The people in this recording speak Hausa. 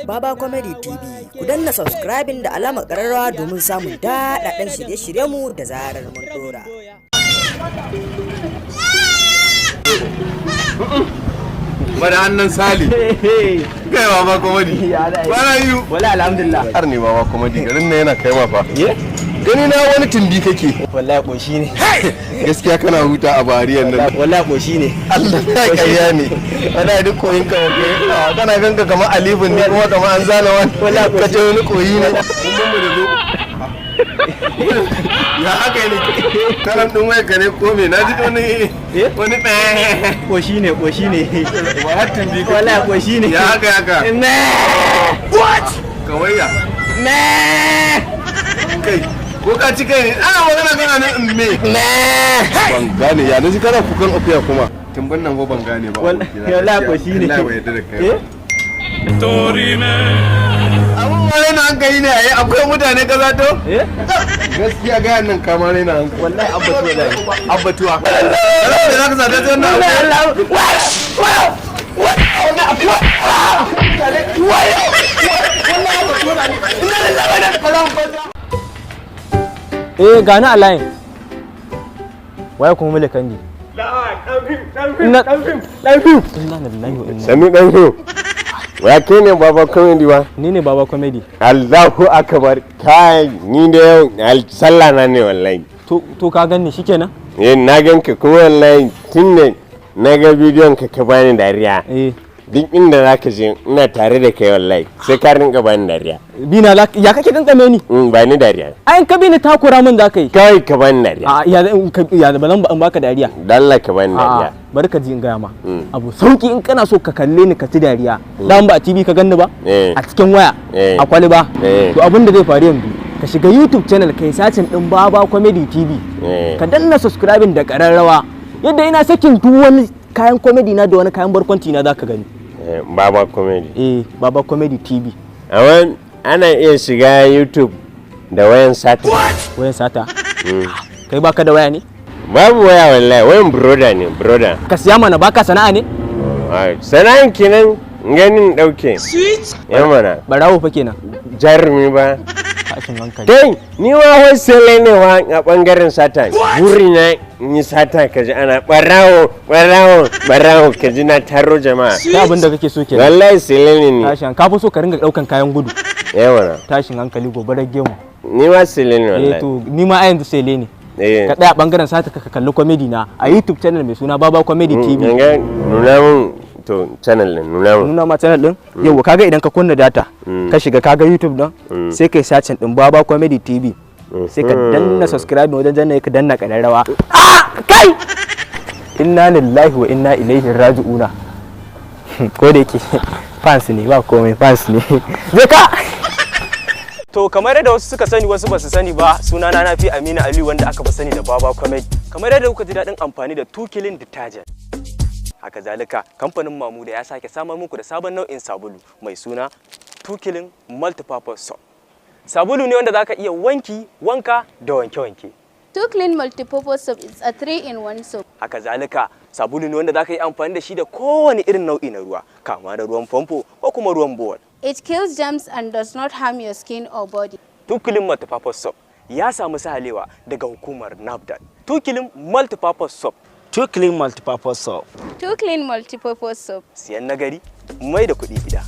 Baba Comedy TV. Ku danna subscribing da alamar ƙararrawa domin samun daɗaɗɗen shirye-shiryenmu da zarar mun ɗora. Bada hannun Sali. Kai Baba Comedy. Bana yi. Wala alhamdulillah. Har ne Baba Comedy garin nan yana kai ma fa. Gani na wani tumbi kake. Wallahi koshi ne. Gaskiya kana huta a bariyan nan. Wallahi koshi ne. Allah ya kayya ne. Wala duk koyin ka kai. Kana ganka kamar alifin ne kuma kamar an zana wani. Wallahi ka ce wani koyi ne. Mun mu da zo. Ya haka ne. Karan din waya ka ne ko me? Na ji wani wani ɗaya. Koshi ne, koshi ne. Ba har tumbi kake. Wallahi koshi ne. Ya haka haka. Me. What? Kawaiya. Me. Kai. Ko ka ci kai ne? Ana magana kana nan in me. Me. Ban gane ya naji kana kukan akuya kuma. Tumban nan ko ban gane ba. Wallahi koshi ne. Allah bai yarda da kai ba. Abun ma raina hankali ne ai akwai mutane kaza to? Eh? Gaskiya ga nan kama raina hankali. Wallahi abbatuwa da. Abbatuwa. Allah da zaka sata ta wannan akuya. Eh, gani a line. Waye kuma mule kandi? Dan fim, dan fim. Inna lillahi wa inna. Sami dan fim. Wa kai ne Baba Comedy ba? Ni ne Baba Comedy. Allahu akbar. Kai ni da yau sallah na ne wallahi. To ka ganni shikenan? Eh, na ganka kuma wallahi tun da na ga bidiyon ka ka bani dariya. Eh. Duk inda zaka je ina tare da kai wallahi sai ka rinka bani dariya. Bina ya kake kankame ni? Ba ni dariya. Ai in ka bi ni takura min za ka yi. Kawai ka bani dariya. A ya in ka ya ba zan ba in baka dariya. Dan Allah ka bani dariya. A'a, bari ka ji in gaya ma. Abu sauki in kana so ka kalle ni ka ci dariya. Dan ba a TV ka ganni ba? Eh. A cikin waya? Eh. A kwali ba? Eh. To abin da zai faru yanzu ka shiga YouTube channel kai sacin din Baba Comedy TV. Eh. Ka danna subscribing da kararrawa. Yadda ina sakin duk wani kayan comedy na da wani kayan barkwanci na zaka gani. Eh, Baba Comedy. Eh, Baba Comedy TV. Amma ana iya shiga YouTube da wayan sata. Wayan sata. Kai baka da waya ne? Babu waya wallahi, wayan broda ne, broda. Ka siya mana, baka sana'a ne? Sana'an kenan ganin dauke. Ya mana. Barawo fa kenan. Jarumi ba. Tashin hankali. Kai, ni ma wholesale ne wa a bangaren sata. Buri na in yi sata ka ji ana barawo, barawo, barawo ka ji na taro jama'a. Kai abin da kake so kenan. Wallahi sele ne ni. Tashin ka fi so ka ringa daukan kayan gudu. Ya mana. Tashin hankali gobarar gemu. Ni ma sele ne Eh wallahi. to ni ma a yanzu sele ne. Eh. Ka tsaya bangaren sata ka kalli comedy na a YouTube channel mai suna Baba Comedy TV. Yanga nuna mun to channel din nuna mun. Nuna ma channel din? Yauwa kaga idan ka kunna data ka shiga kaga YouTube din sai kai searching din Baba Comedy TV. Sai ka danna subscribe wajen danna ka danna kararrawa. Ah kai! Inna lillahi wa inna ilaihi raji'una. Ko da yake fans ne ba komai fans ne. Je ka! To kamar yadda wasu suka sani wasu basu sani ba, sunana Nafi Aminu Aliyu wanda aka fi sani da Baba Comedy. Kamar yadda kuka ji daɗin amfani da Tukilin Detergent. Haka zalika kamfanin Mamuda ya sake samar muku da sabon nau'in sabulu mai suna Tukilin Multipurpose Soap. Sabulu ne wanda zaka iya wanki, wanka da wanke-wanke. Too Clean Multipurpose Soap is a 3-in-1 soap. Haka zalika sabulu ne wanda zaka yi amfani da shi da kowane irin nau'i na ruwa, kama da ruwan famfo ko kuma ruwan bohol. It kills germs and does not harm your skin or body. Tukilin Multipurpose Soap ya samu sahalewa daga hukumar NAFDAC. Tukilin Multipurpose Soap. Too Clean Multipurpose Soap. Too Clean Multipurpose Soap. Siyan nagari, mai da kuɗi gida.